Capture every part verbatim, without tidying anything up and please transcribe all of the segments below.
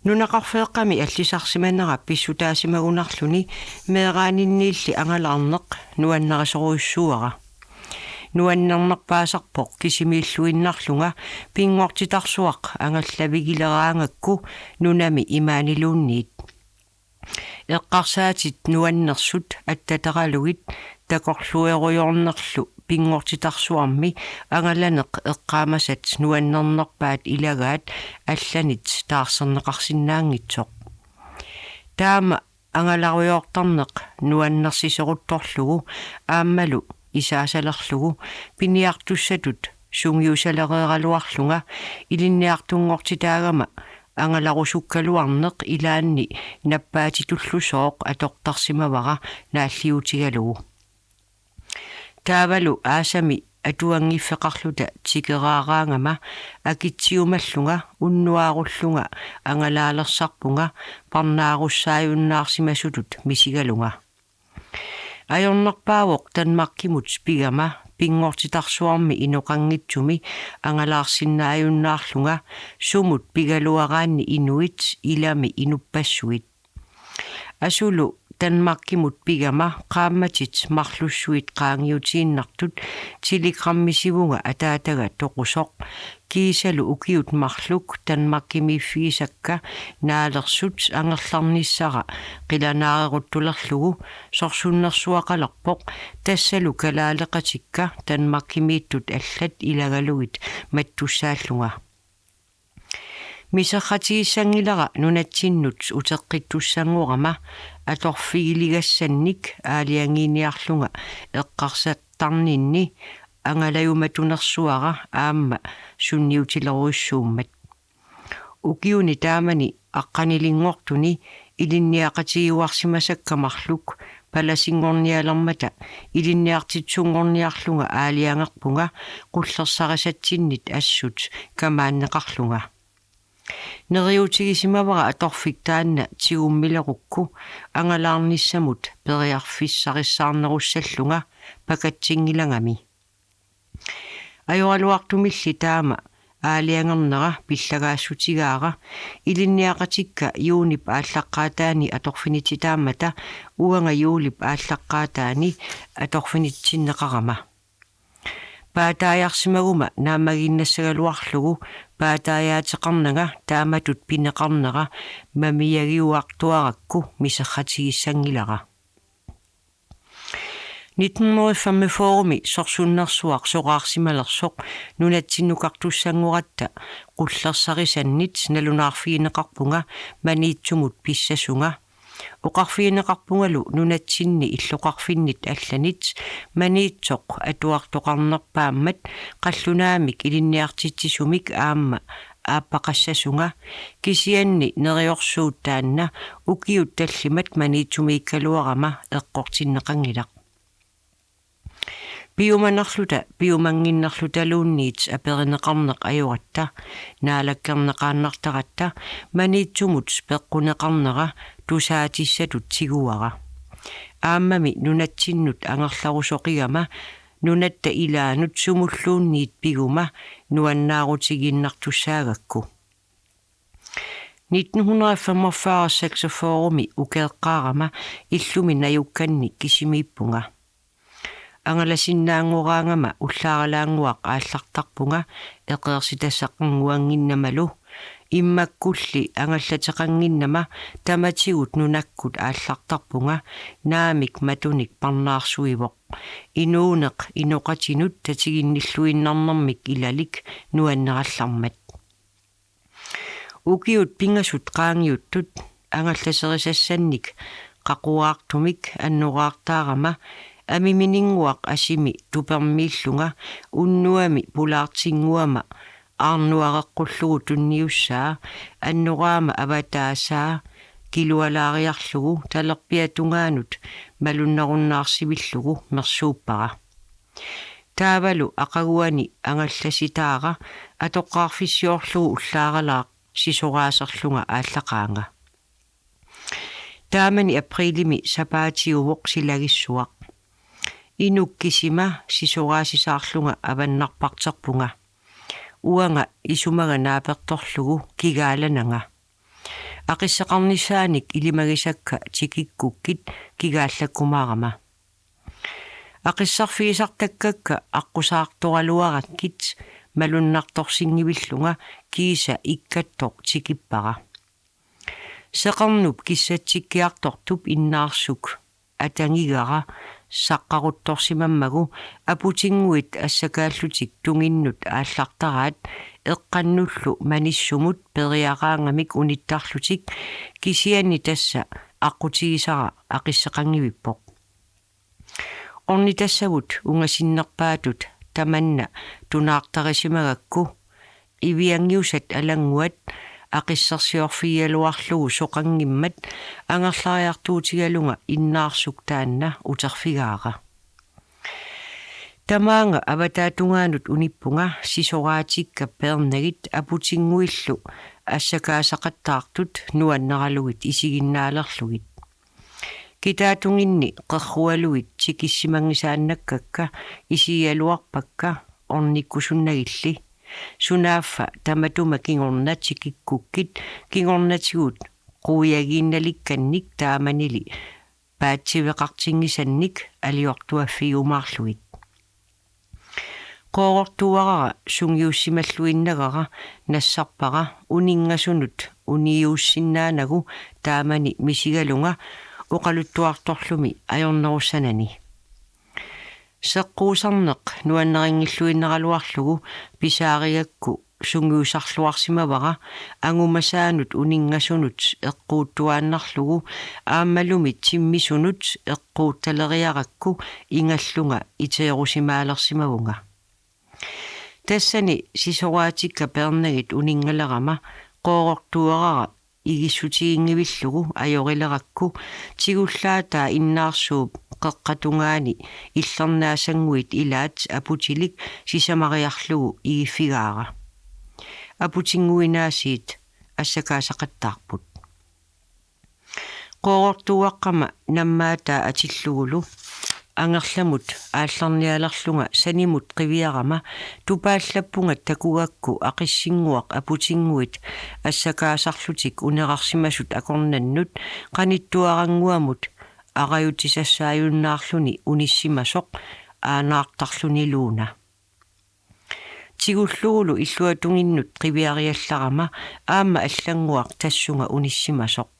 Nunaqarfeeqqami allisarsimanera pissutaasimagunarluni meeraaninniilli angalaarneq nuannarisorujussuuara. Nuannernerpaasarpoq kisimiilluinnarlunga pinngortitarsuaq angallavigileraangakku nunami imaaniluunniit. Eqqarsaatit nuannersut attataralugit takorluuerujoornerlu pinngortitarsuarmi angalaneq eqqaamasat nuannernerpaat ilagaat allanit taarserneqarsinnaanngitsoq. Taama angalarujoortarneq nuannersisoruttorlugu aammalu isaasalerlugu piniartussatut sungiusalereeraluarlunga ilinniartunngortitaagama angalarusukkaluarneq ilaanni nappaatitullusooq atortarsimavara naalliutigalugu. Taavalu aasami atuanngiffeqarluta tikeraaraangama akitsiumallunga unnuaarullunga angalaalersaarpunga parnaarussaajunnaarsimasutut misigalunga. Ajornerpaavoq Danmarkimut pigama pinngortitarsuarmi inoqanngitsumi angalaarsinnaajunnaarlunga sumut pigaluaraanni inuit ilami inuppassuit. Asulu Danmarkimut pigama qaammatit marlussuit qaangiutiinnartut telegrammisivuga ataataga toqusoq. Kiisalu ukiut marluk Danmarkimiiffigisakka naalersut angerlarnissara qilanaareruttulerlugu sorsunnersuaqalerpoq, tassalu kalaaleqatikka Danmarkimiittut allat ilagalugit mattussaallunga. Miserratigissanngilara nunatsinnut uteqqittussanngorama atorfigiligassannik aalajangiiniarlunga eqqarsartarninni angalajumatunersuara aamma sunniutilerujussuummat. Ukiuni taamani aqqanilinngortuni ilinniaqatigiuarsimasakka marluk palasinngornialermata ilinniartitsisunngorniarlunga aalajangerpunga qullersarisatsinnik assut kamaanneqarlunga. Neriuutigisimavara atorfik taanna tigummilerukku angalaarnissamut periarfissarissaarnerussallunga pakatsinngilagami. Ajoraluartumilli taama aalajangernera pillagaassutigaara ilinniaqatikka juunip aallaqqaataani atorfinititaammata uanga juulip aallaqqaataani atorfinitsinneqarama. Paataajarsimaguma naammaginnassagaluarlugu paataajaateqarnanga taamatut pineqarnera mamiagiuartuarakku miserratigissanngilara. Nitten hundrede femogfyrre-mi sorsunnersuaq soraarsimalersoq nunatsinnukartussanngoratta qullersarisannit nalunaarfigineqarpunga Maniitsumut pissasunga. Oqarfigineqarpungalu nunatsinni illoqarfinnit allanit Maniitsoq atuartoqarnerpaammat qallunaamik ilinniartitsisumik aamma aappaqassasunga, kisianni neriorsuut taanna ukiut tallimat Maniitsumiikkaluarama eqqortinneqanngilaq. Piumanerluta piumannginnerlutaluunniit aperineqarneq ajoratta naalakkerneqaannartaratta Maniitsumut peqquneqarnera tusaatissatut tiguara. Aammami nunatsinnut angerlarusoqigama nunatta ilaanut sumulluunniit piguma nuannaarutigiinnartussaagakku. Nitten hundrede femogfyrre seksogfyrre-mi ukeeqqaarama illumi najukkanni kisimiippunga. Angalasinnaanngoraangama ullaaralaannguaq aallartarpunga eqeersitassaqannguannginnamalu, immakkulli angallateqannginnama tamatigut nunakkut aallartarpunga naamik matunik parnaarsuivoq. Inuuneq inoqatinut tatiginnilluinnarnermik ilalik nuannerallarmat. Ukiut pingasut qaangiuttut angallaserisassannik qaquaartumik annoraartaarama amimininnguaq asimi tupermiillunga unnuami pulaartinnguama aarnuareqqullugu tunniussaa annoraama avataasaa kilualaariarlugu talerpiata tungaanut malunnerunnaarsivillugu mersuuppara. Taavalu aqaguani angallasitaara atoqqaarfissiorlugu ullaaralaaq sisoraaserlunga aallaqaanga. Taamani aprilimi sapaatiuvoq silagissuaq. Inuk kisima sisoraasisaarlunga avannarparterpunga. Uanga isumaga naapertorlugu kigaalananga. Aqisseqarnissaanik ilimagisakka tikikkukkit kigaallakkumaarama. Aqisserfigisartakkakka aqqusaartoraluarakkit malunnartorsinngivillunga kiisa ikkattoq tikippara. Seqernup kissatsikkiartortup innaarsuk atangigara saqqaruttorsimammagu aputinnguit assakaallutik tunginnut aallartaraat eqqannullu manissumut periaraangamik unittarlutik, kisianni tassa aqqutigisara aqisseqanngivippoq. Ornitassavut ungasinnerpaatut tamanna tunaartarisimagakku iviangiusat alannguat aqissersiorfigigaluarlugu soqanngimmat angerlariartuutigalunga innaarsuk taanna uterfigaara. Tamaanga avataatungaanut unippunga sisoraatikka peernagit aputinnguillu assakaasaqattaartut nuanneralugit isiginnaalerlugit. Kitaatunginni qerrualugit tikissimanngisaannakkakka isigigaluarpakka ornikkusunnagilli. Sunaaffa tamatuma kingorna tikikkukkit kingornatigut quiagiinnalikkannik taamanili paatsiveqartinngisannik aliortuaffigiumaarlugit. Qoorortuuarara sungiussimalluinnagara nassarpara uninngasunut uniuussinnaanagu taamani misigalunga oqaluttuartorlumi ajornerussanani. Seqquusarneq nuannarinngilluinnaraluarlugu pisaarigakku sungiusarluarsimavara angumasaanut uninngasunut eqquuttuaannarlugu aammalumi timmisunut eqquuttaleriarakku ingallunga iteerusimaalersimavunga. Tassani sisoraatikka peernagit uninngalerama qoorortuuarara igissutiginngivillugu ajorilerakku tigullaataa innaarsuup qeqqatungaani illernaasannguit ilaat aputilik sisamariarlugu igiffigaara. Aputinnguinaasiit assakaasaqattaarput. Qoorortuuaqqama nammaataa atillugulu angerlamut aallarnialerlunga sanimut qiviarama tupaallappunga takugakku aqissinnguaq aputinnguit assakaasarlutik unerarsimasut akornannut qanittuarannguamut arajutisassaajunnaarluni unissimasoq aanaartarluniluuna. Tigullugulu illuatunginnut qiviariallarama aamma allannguaq tassunga unissimasoq.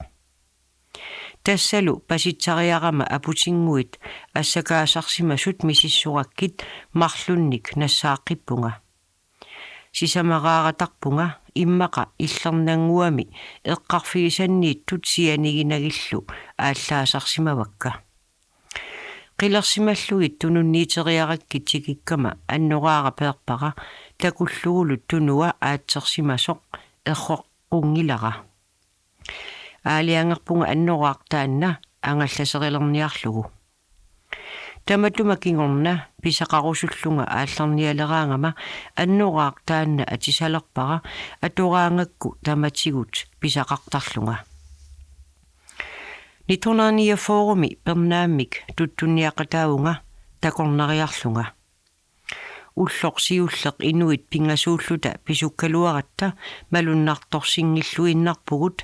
Tassalu pasitsariarama aputinnguit assakaasarsimasut misissorakkit marlunnik nassaaqqippunga. Sisamaraaratarpunga immaqa illernannguami eqqarfigisanniittut sianiginagillu aallaasarsimavakka. Qilersimallugit tununniiteriarakkit tikikkama annoraara peerpara takullugulu tunua aatsersimasoq erroqqunngilaq. Aalajangerpunga annoraaq taanna angallaserilerniarlugu. Tamatuma kingorna pisaqarusullunga aallarnialeraangama annoraaq taanna atisalerpara atoraangakku tamatigut pisaqartarlunga. Nitten hundrede niogfyrremi pernaammik tuttunniaqataavunga takornariarlunga. Ulloq siulleq inuit pingasuulluta pisukkaluaratta malunnartorsinngilluinnarpugut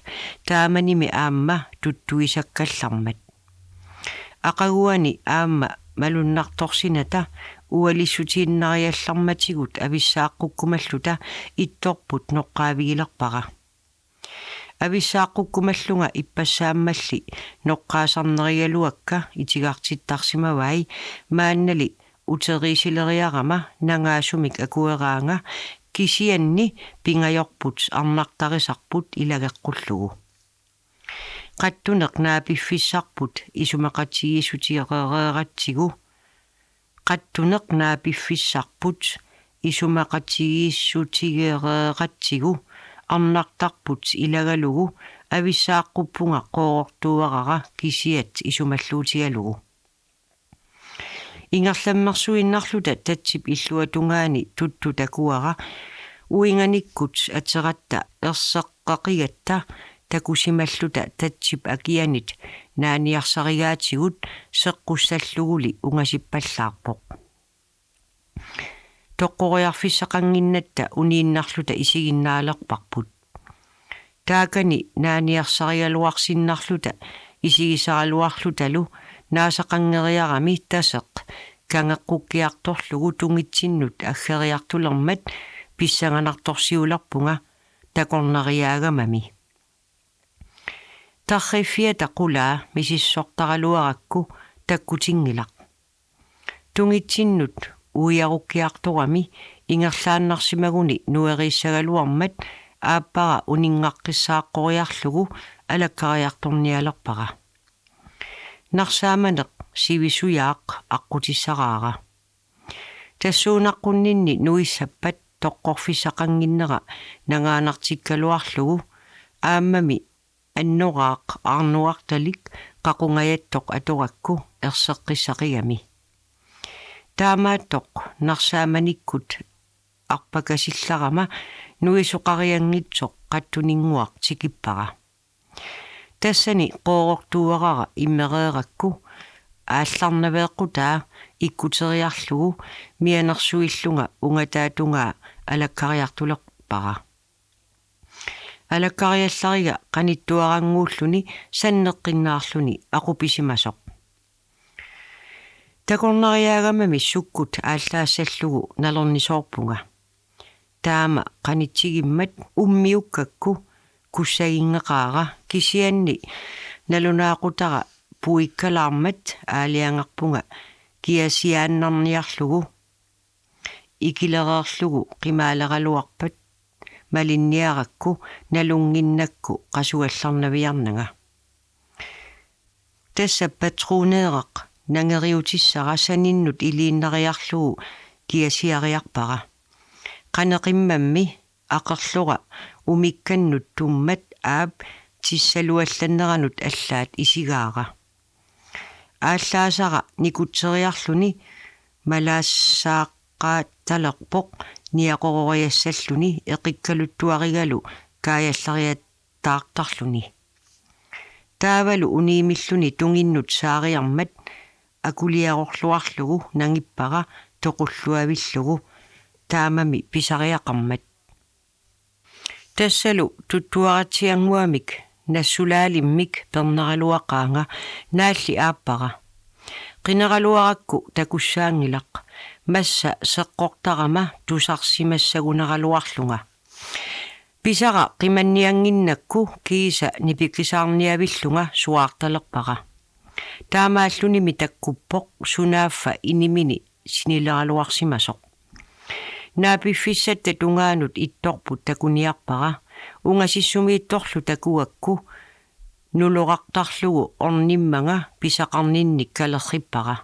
taamanimi aamma tuttuisakkallarmat. Aqaguani aamma malunnartorsinata ualissutiinnariallarmatigut avissaaqqukkumalluta ittorput noqqaavigilerpara. Avissaaqqukkumallunga ippassaammalli noqqaasarnerigaluakka itigartittarsimavai maannali uteriisileriarama nangaasumik akueraanga kisianni pingajorput arnartarisarput ilageqqullugu. Qattuneq naapiffissarput isumaqatigiissutigereeratsigu. Qattuneq naapiffissarput isumaqatigiissutigereeratsigu arnartarput ilagalugu avissaaqquppunga qoorortuuarara kisiat isumalluutigalugu. Ingerlammersuinnarluta tatsip illuatungaani tuttu takuara uinganikkut ateratta erseqqaqigatta takusimalluta tatsip akianit naaniarsarigaatigut seqqussalluguli ungasippallaarpoq. Toqqoriarfissaqannginnatta uniinnarluta isiginnaalerparput. Taakani naaniarsarigaluarsinnarluta isigisaraluarlutalu naasaqanngeriarami taseq kangeqqukkiartorlugu tungitsinnut aggeriartulermat pissanganartorsiulerpunga takornariaagamami. Tarriffiata qulaa misissortaraluarakku takkutinngilaq. Tungitsinnut uiarukkiartorami ingerlaannarsimaguni nueriissagaluarmat aappara uninngaqqissaaqqoriarlugu alakkariartornialerpara. Narsaamaneq sivisujaaq aqqutissaraara. Tassuunaqqunninni nuissappat toqqorfissaqannginnera nangaanartikkaluarlugu aammami annoraaq aarnuartalik qaqungajattoq atorakku erseqqissaqigami. Taamaattoq narsaamanikkut arpakasillarama nuisoqarianngitsoq qattuninnguaq tikippara. Tassani qoorortuuarara immereerakku aallarnaveeqqutaa ikkuteriarlugu mianersuillunga ungataatungaa alakkariartulerpara. Alakkariallariga qanittuarannguulluni sanneqqinnaarluni aqupisimasoq. Takornariaagamami sukkut aallaassallugu nalornisoorpunga. Taama qanitsigimmat ummiukkakku kussaginngeqaara kisianni nalunaaqutara puikkalaarmat aalajangerpunga kiasiaannarniarlugu ikilereerlugu qimaaleraluarpat malinniarakku nalunnginnakku qasugallarnaviarnanga. Tassa patroneeraq nangeriutissara saninnut iliinnariarlugu kiasiariarpara. Qaneqimmammi aqerlora umikkannut tummat aap tissaluallanneranut allaat isigaara. Aallaasara nikutseriarluni malaassaaqqaatalerpoq niaqororiassalluni eqikkaluttuarigalu kaajallariataartarluni. Taavalu uniimilluni tunginnut saariarmat akuliarorluarlugu nangippara toqulluavillugu taamami pisariaqarmat. Tassalu tuttuaratsiannguamik nassulaalimmik perneraluaqaanga naalli aappara. Qineraluarakku takussaanngilaq massa seqqortarama tusarsimassagunaraluarlunga. Pisara qimanniannginnakku kiisa nipikisaarniavillunga suaartalerpara. Taamaallunimi takkuppoq sunaaffa inimini sinileraluarsimasoq. Naapiffissatta tungaanut ittorput takuniarpara ungasissumiittorlu takugakku nulorartarlugu ornimmanga pisaqarninnik kalerrippara.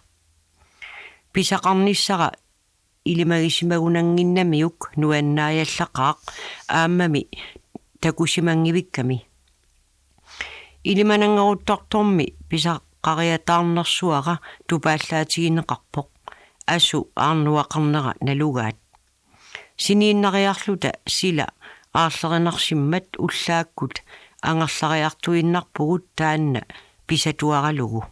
Pisaqarnissara ilimagisimagunannginnamiuk nuannaajallaqaaq aammami takusimanngivikkami. Ilimanangeruttortormi pisaqariataarnersuara tupaallaatigineqarpoq asu aarnuaqarnera nalugaat. Siniinnariarluta sila aarlerinarsimmat ullaakkut angerlariartuinnarpugut taanna pisatuaralugu.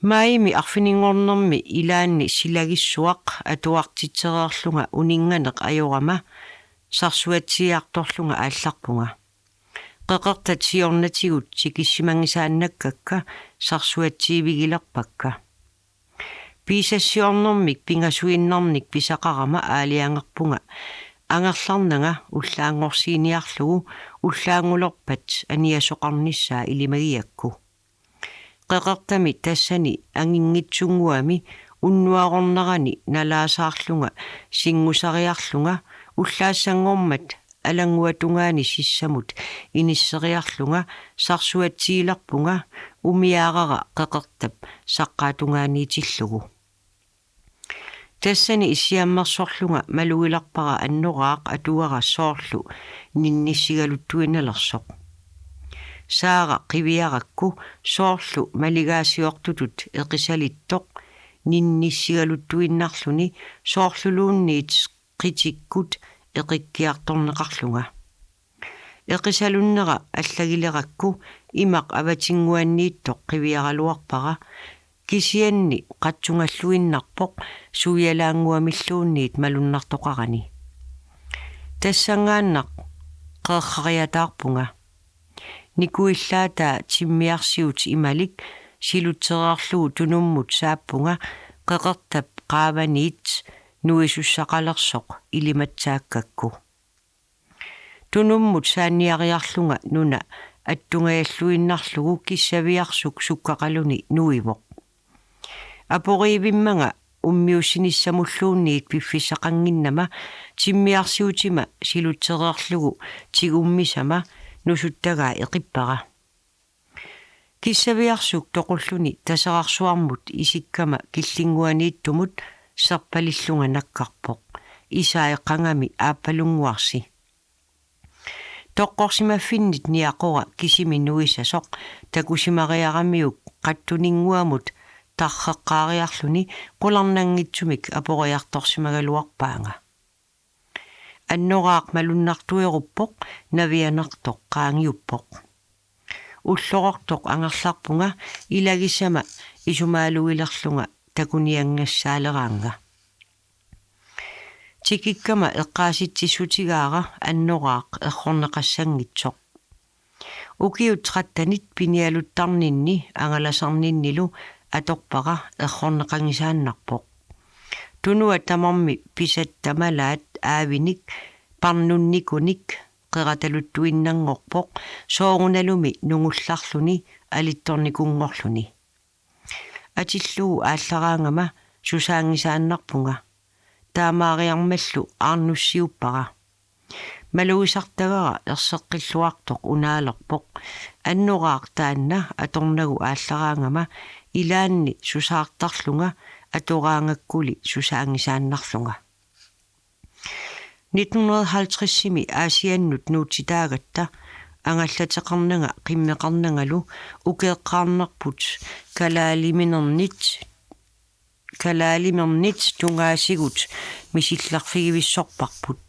Maajimi arfininngornermi ilaanni silagissuaq atuartitsereerlunga uninnganeq ajorama sarsuatsiiartorlunga aallarpunga. Qeqertat siornatigut tikissimanngisaannakkakka sarsuatsiivigilerpakka. Piisassiornermik pingasuinnarnik pisaqarama aalajangerpunga angerlarnanga ullaanngorsiiniarlugu ullaanngulerpat aniasoqarnissaa ilimagigakku. Qeqertami tassani anginngitsunnguami unnuarornerani nalaasaarlunga sinngusariarlunga ullaassanngormat alannguatungaani sissamut inisseriarlunga sarsuatsiilerpunga umiaarara qeqertap saqqaatungaaniitillugu. Tassani issiammersorlunga malugilerpara annoraaq atuara soorlu ninnissigaluttuinnalersoq. Saara qiviarakku soorlu maligaasiortutut eqisalittoq ninnissigaluttuinnarluni soorluluunniit qitikkut eqikkiartorneqarlunga. Eqisalunnera allagilerakku imaq avatinnguanniittoq qiviaraluarpara kisianni qatsungalluinnarpoq suialaannguamilluunniit malunnartoqarani. Tassanngaannaq qeerrariataarpunga. Nikuillaataa timmiarsiut imalik silutsereerlugu tunummut saappunga qeqertap qaavaniit nuisussaqalersoq ilimatsaakkakku. Tunummut saanniariarlunga nuna attungajalluinnarlugu kissaviarsuk sukkaqaluni nuivoq. Aporiivimmanga ummiussinissamulluunniit piffissaqannginnama timmiarsiutima silutsereerlugu tigummisama nusuttagaa eqippara. Kissaviarsuk toqulluni Taserarsuarmut isikkama killinnguaniittumut serpalillunga nakkarpoq. Isai qangami aappalunnguarsi. Toqqorsimaffinnit niaqora kisimi nuisasoq takusimariaramiuk qattuninnguamut tarreqqaariarluni qularnanngitsumik aporiartorsimagaluarpaanga. Annoraaq malunnartueruppoq, navianartoq qaangiuppoq. Ullorortoq angerlarpunga ilagisama isumaalugilerlunga takunianngassaaleraanga. Tikikkama eqqaasitsissutigaara annoraaq errorneqassanngitsoq. Ukiut trettenit pinialuttarninni angalasarninnilu atorpara errorneqanngisaannarpoq. Tunua tamarmi pisatta malaat aavinik parnunnikunik qerataluttuinnanngorpoq soorunalumi nungullarluni alittornikunngorluni. Atillugu aallaraangama susaanngisaannarpunga. Taamaariarmallu aarnussiuppara. Malugisartagara erseqqilluartoq unaalerpoq. Annoraaq taanna atornagu aallaraangama ilaanni susaartarlunga atoraangakkuli susaanngisaannarlunga. Nitten hundrede og halvtredsimi Aasiannut nuutsitaagatta angallateqarnanga qimmeqarnangalu ukeeqqaarnerput kalaalimernit, kalaalimernit tungaasigut misillerfigivissorparput.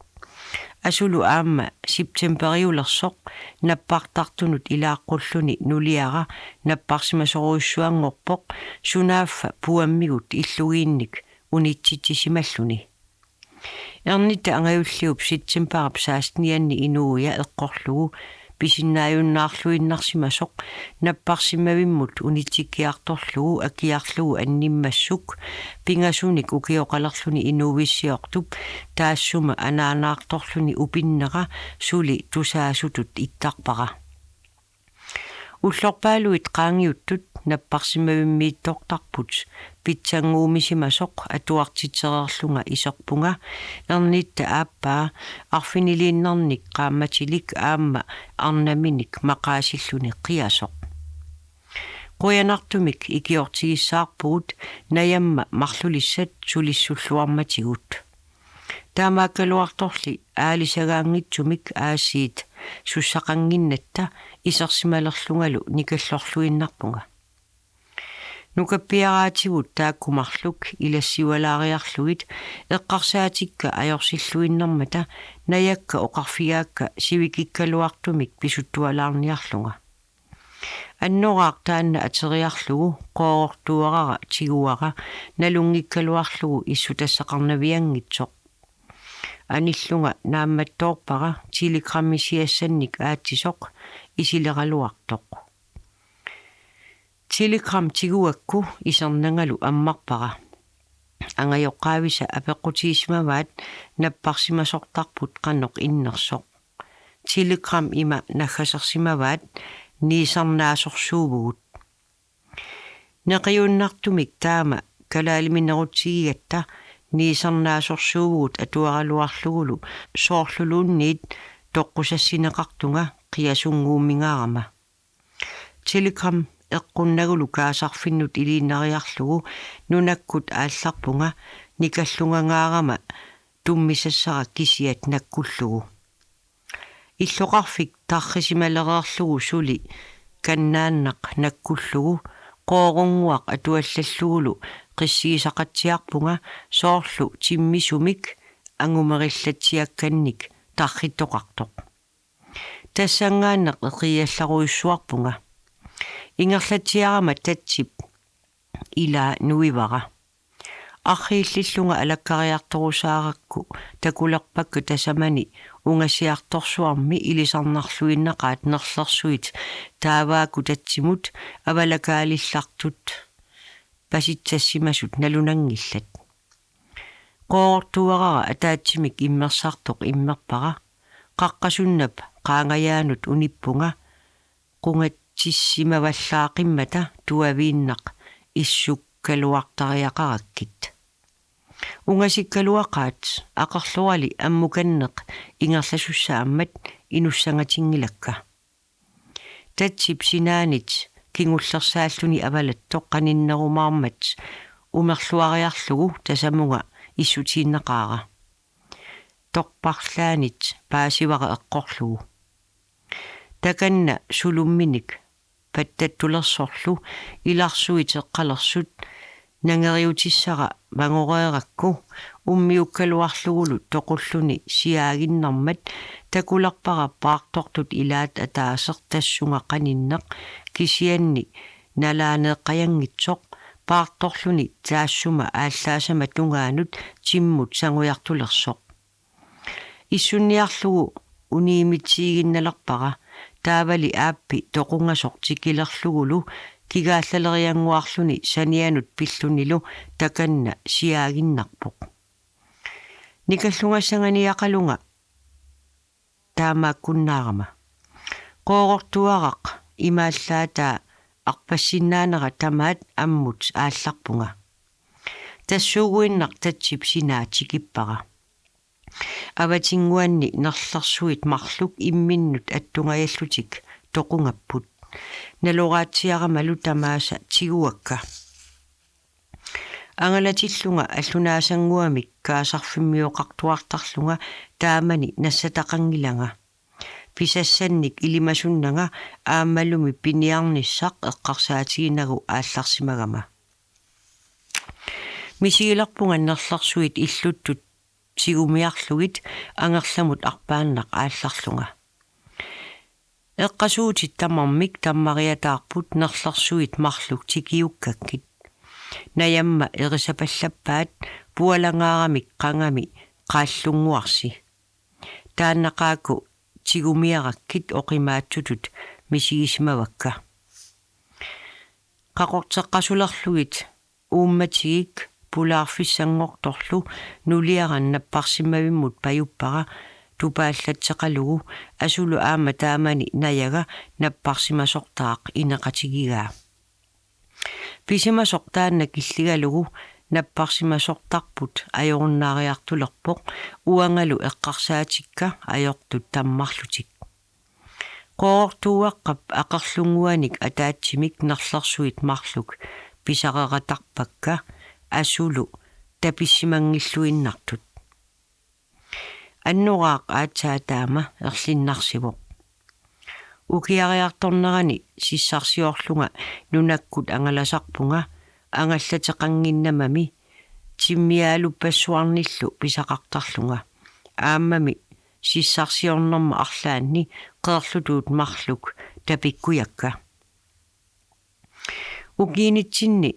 Asulu aamma septemberiulersoq nappartartunut ilaaqqulluni nuliara napparsimasorujussuanngorpoq sunaaffa puammigut illugiinnik unitsitsisimalluni. Ernitta angajulliup septemberip sekstenianni inuuia eqqorlugu pisinnaajunnaarluinnarsimasoq napparsimmavimmut unitsikkiartorlugu akiarlugu annimmassuk pingasunik ukioqalerluni inuuissiortup taassuma anaanaartorluni upinnera suli tusaasutut ittarpara. Ullorpaaluit qaangiuttut napparsimmavimmiittortarput pitsannguumisimasoq atuartitsereerlunga iserpunga ernitta aappaa arfiniliinnarnik qaammatilik aamma arnaminik maqaasilluni qiasoq. Qujanartumik ikiortigissaarpugut najamma marlulissat sulissulluarmatigut. Taamaakkaluartorli aalisagaanngitsumik aasiit sussaqannginnatta isersimalerlungalu nikallorluinnarpunga. Nukappiaraatigut taakku marluk ilassiualaariarlugit eqqarsaatikka ajorsilluinnarmata najakka oqarfigaakka sivikikkaluartumik pisuttualaarniarlunga. Annoraaq taanna ateriarlugu qoorortuarara tiguara nalunngikkaluarlugu issutassaqarnavianngitsoq. Anillunga naammattoorpara telegrammisiassannik aatsisoq isileraluartoq. Telegram tiguakku isernangalu ammarpara. Angajoqqaavisa apeqqutigisimavaat napparsimasortarput qanoq innersoq. Telegram ima naggasersimavaat: Niisarnaasorsuuvugut. Neqiunnartumik taama kalaaliminerutsigigatta niisarnaasorsuuvugut atuaraluarlugulu soorluluunniit toqqusassineqartunga qiasunnguummingaarama. Telegram eqqunnagulu kaasarfinnut iliinnariarlugu nunakkut aallarpunga nikallungangaarama tummisassara kisiat nakkullugu. Illoqarfik tarrisimalereerlugu suli kannaannaq nakkullugu qoorunnguaq atuallallugulu qissigisaqatsiarpunga soorlu timmisumik angumerillatsiakkannik tarrittoqartoq. Tassanngaannaq eqiallarujussuarpunga. Ingerlatsiarama tatsip ila nuivara. Arriillillunga alakkariartorusaarakku takulerpakka tasamani ungasiartorsuarmi ilisarnarluinnaqaat nerlersuit taavaakku tatsimut avalakaalillartut pasitsassimasut nalunanngillat. Qoorortuarara ataatsimik immersartoq immerpara. Qaqqasunnap qaangajaanut unippunga qungatissimavallaaqimmata tuaviinnaq issukkaluartariaqarakkit. Ungasikkaluaqaat aqerlorali ammukanneq ingerlasussaammat inussangatinngilakka. Tatsip sinaanit kingullersaalluni avalattoq qaninnerumaarmat umerluariarlugu tasamunga issutiinnaqaara. Torparlaanit paasivara eqqorlugu. Takanna sulumminik pattattulersorlu ilarsuit eqqalersut nangeriutissara mangoreerakku ummiukkaluarlugulu toqulluni siaaginnarmat takulerpara paartortut ilaat ataaseq tassunga qaninneq kisianni nalaaneeqqajanngitsoq paartorluni taassuma aallaasama tungaanut timmut sangujartulersoq. Issunniarlugu uniimitsiiginnalerpara taavali aappi toqungasoq tikilerlugulu kigaallaleriannguarluni sanianut pillunilu takanna siaaginnarpoq. Nikallungassanganiaqalunga taamaakkunnaarama. Qoorortuaraq imaallaataa arpassinnaanera tamaat ammut aallarpunga. Tassuuguinnaq tatsip sinaa tikippara. Avatinnguanni nerlersuit marluk imminnut attungajallutik toqungapput. Naloraatsiaramalu tamaasa tiguakka. Angalatillunga allunaasannguamik kaasarfimmioqartuartarlunga taamani nassataqanngilanga. Pisassannik ilimasunnanga aammalumi piniarnissaq eqqarsaatiginagu aallarsimagama. Misigilerpunga nerlersuit illuttut tigumiarlugit angerlamut arpaannaq aallarlunga. Eqqasuutit tamarmik tammariataarput nerlersuit marluk tikiukkakkit. Najamma erisapallappaat pualangaaramik qangami qaallunnguarsi. Taannaqaaku tigumiarakkit oqimaatsutut misigisimavakka. Qaqorteqqasulerlugit uummatigik pulaarfissanngortorlu nuliara napparsimavimmut pajuppara tupaallatseqalugu asulu aamma taamani najaga napparsimasortaaq ineqatigigaa. Pisimasoq taanna killigalugu napparsimasortarput ajorunnaariartulerpoq uangalu eqqarsaatikka ajortut tammarlutik. Qoorortuaqqap aqerlunnguanik ataatsimik nerlersuit marluk pisareratarpakka asulu tapissimanngilluinnartut. Annoraaq aatsaat taama erlinnarsivoq. Ukiariartornerani sissarsiorlunga nunakkut angalasarpunga angallateqannginnamami timmiaaluppassuarnillu pisaqartarlunga. Aammami sissarsiornerma arlaanni qeerlutuut marluk tapikkujakka. Ukiinitsinni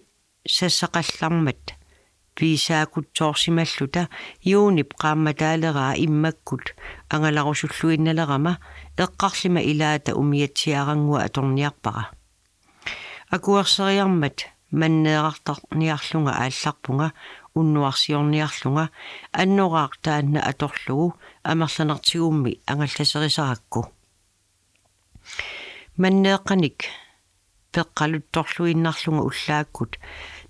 sassaqallarmat piisaakutsoorsimalluta juunip qaammataaleraa immakkut angalarusulluinnalerama eqqarlima ilaata umiatsiarannguaq atorniarpara. Akuerseriarmat manneerartarniarlunga aallarpunga unnuarsiorniarlunga annoraaq taanna atorlugu amerlanertigummi angallaserisarakku. Manneeqqanik peqqaluttorluinnarlunga ullaakkut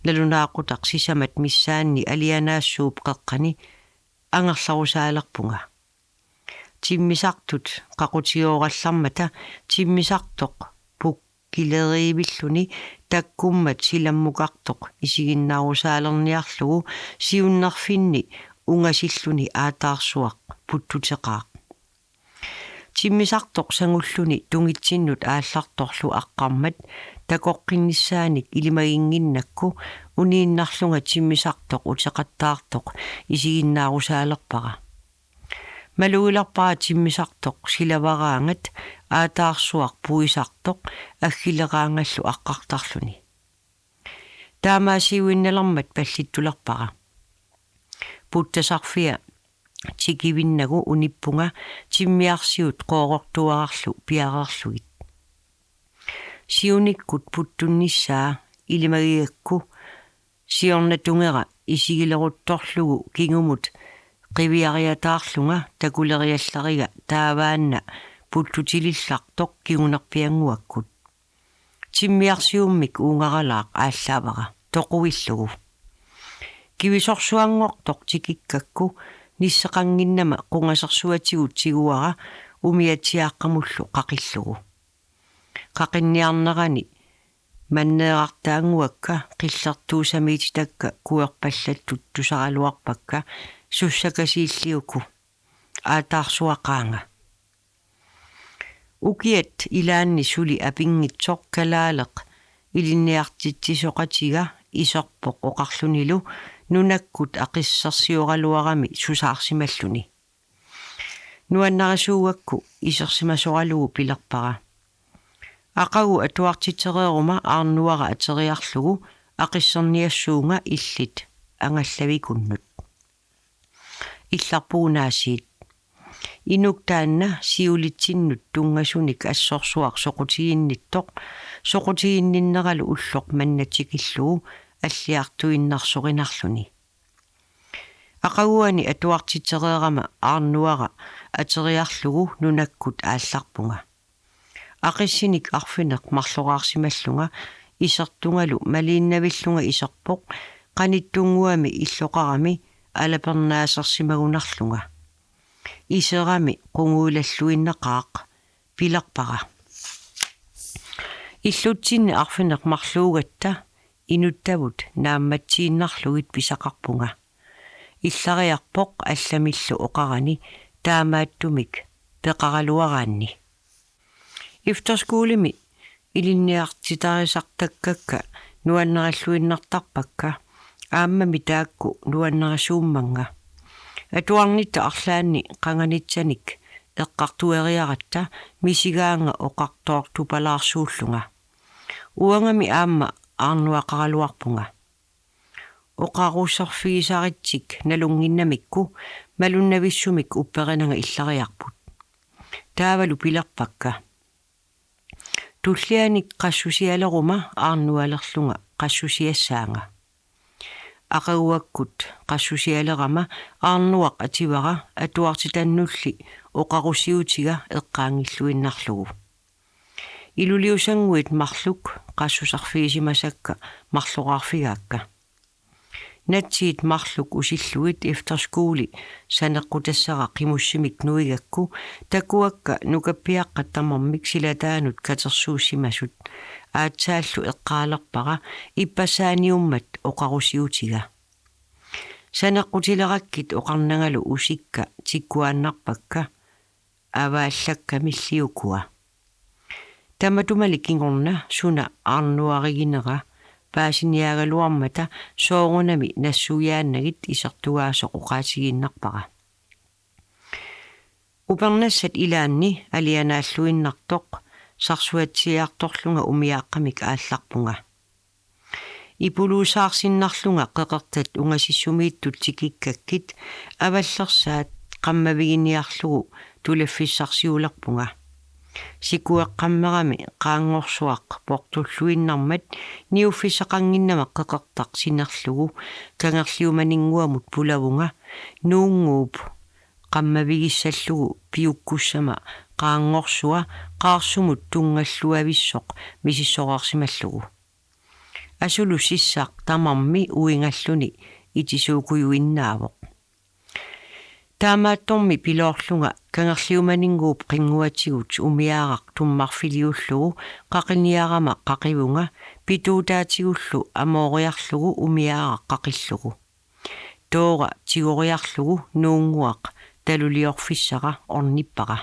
nalunaaqutaq sisamat missaanni alianaassuup qeqqani angerlarusaalerpunga. Timmisartut qaqutigoorallarmata timmisartoq pukkileriivilluni takkummat silammukartoq isiginnaarusaalerniarlugu siunnerfinni ungasilluni aataarsuaq puttuteqaaq. Timmisartoq sangulluni tungitsinnut aallartorlu aqqarmat takoqqinnissaanik ilimaginnginnakku uniinnarlunga timmisartoq uteqattaartoq isiginnaarusaalerpara. Malugilerpara timmisartoq silavaraangat aataarsuaq puisartoq aggileraangallu aqqartarluni. Taamaasiuinnalermat pallittulerpara. puttasarfia tikivinnagu unippunga timmiarsiut qoorortuararlu piareerlugit. Siunikkut puttunnissaa ilimagigakku siornatungera isigileruttorlugu kingumut qiviariataarlunga takuleriallariga taavaanna puttutilillartoq kingunerpiannguakkut. Timmiarsiummik uungaralaaq aallaavara toquillugu. Kivisorsuanngortoq tikikkakku nisseqannginnama qungasersuatigut tiguara umiatsiaaqqamullu qaqillugu. Qaqinniarnerani manneerartaannguakka qillertuusamiititakka kuerpallattut tusaraluarpakka sussakasiilliuku aataarsuaqaanga. Ukiat ilaanni suli apinngitsoq kalaaleq ilinniartitsisoqatiga iserpoq oqarlunilu nunakkut aqissersioraluarami susaarsimalluni. Nuannarisuugakku isersimasoralugu pilerpara: Aqagu atuartitsereeruma aarnuara ateriarlugu aqisserniassuunga illit angallavikunnut. Illarpuunaasiit. Inuk taanna siulitsinnut tunngasunik assorsuaq soqutiginnittoq, soqutiginninneralu ulloq manna tikillugu alliartuinnarsorinarluni. Aqaguani atuartitsereerama aarnuara ateriarlugu nunakkut aallarpunga. Aqissinik arfineq-marloraarsimallunga isertungalu maliinnavillunga iserpoq qanittunnguami illoqarami alapernaasersimagunarlunga. Iserami qunguilalluinnaqaaq, pilerpara: Illutsinni arfineq-marluugatta inuttavut naammatsiinnarlugit pisaqarpunga. Illariarpoq allamillu oqarani taamaattumik peqaraluaraanni. Efterskolemi ilinniartitarisartakkakka nuannarilluinnartarpakka, aammami taakku nuannarisuummannga. Atuarnitta arlaanni qanganitsanik eqqartueriaratta misigaannga oqartoortupalaarsuullunga. Uangami aamma aarnuaqaraluarpunga. Oqaruserfigisaritsik nalunnginnamikku malunnavissumik upperinanga illariarput. Taavalu pilerpakka: Tullianik qassusialeruma aarnualerlunga qassusiassaanga. Aqaguakkut qassusialerama aarnuaq ativara atuartitannulli oqarusiutiga eqqaanngilluinnarlugu. Iluliusannguit marluk qassuserfigisimasakka marloraarfigaakka. Natsiit marluk usillugit efterskoli saneqqutassara qimussimik nuigakku takuakka nukappiaqqat tamarmik silataanut katersuussimasut. Aatsaallu eqqaalerpara ippassaaniummat oqarusiutiga. Saneqqutilerakkit oqarnangalu usikka tikkuaannarpakka avaallakkamilli ukua. Tamatumali kingorna suna aarnuariginera paasiniaagaluarmata soorunami nassuiaannagit isertugaasoq oqaatigiinnarpara. Upernassat ilaanni alianaalluinnartoq sarsuatsiartorlunga umiaaqqamik aallarpunga. Ipuluusaarsinnarlunga qeqertat ungasissumiittut tikikkakkit avallersaat qammaviginiarlugu tulaffissarsiulerpunga. Sikueqqammerami qaanngorsuaq portulluinnarmat niuffissaqannginnama qeqertaq sinerlugu kangerliumaninnguamut pulavunga nuunnguup qammavigissallugu piukkussama qaanngorsua qaarsumut tunngalluavissoq misissoreersimallugu. Asulu sissaq tamarmi uingalluni itisuukujuinnaavoq. Taamaattormi piloorlunga kangerliumaninnguup qinnguatigut umiaaraq tummarfiliullugu qaqiniarama qaqivunga pituutaatigullu amooriarlugu umiaaraq qaqillugu. Toora tigoriarlugu nuunnguaq taluliorfissara ornippara.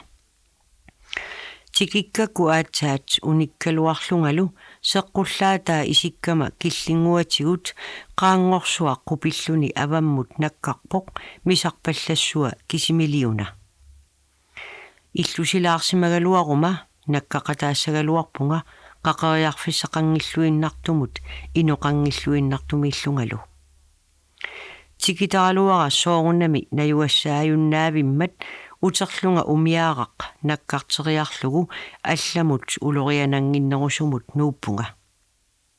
Tikikkakku aatsaat unikkaluarlungalu seqqullaataa isikkama killinnguatigut qaanngorsuaq qupilluni avammut nakkarpoq misarpallassua kisimiliuna. Illusilaarsimagaluaruma nakkaqataassagaluarpunga qaqeriarfissaqanngilluinnartumut inoqanngilluinnartumiillungalu. Tikitaraluara soorunami najugassaajunnaavimmat uterlunga umiaraq nakkarteriarlugu allamut ulorianannginnerusumut nuuppunga.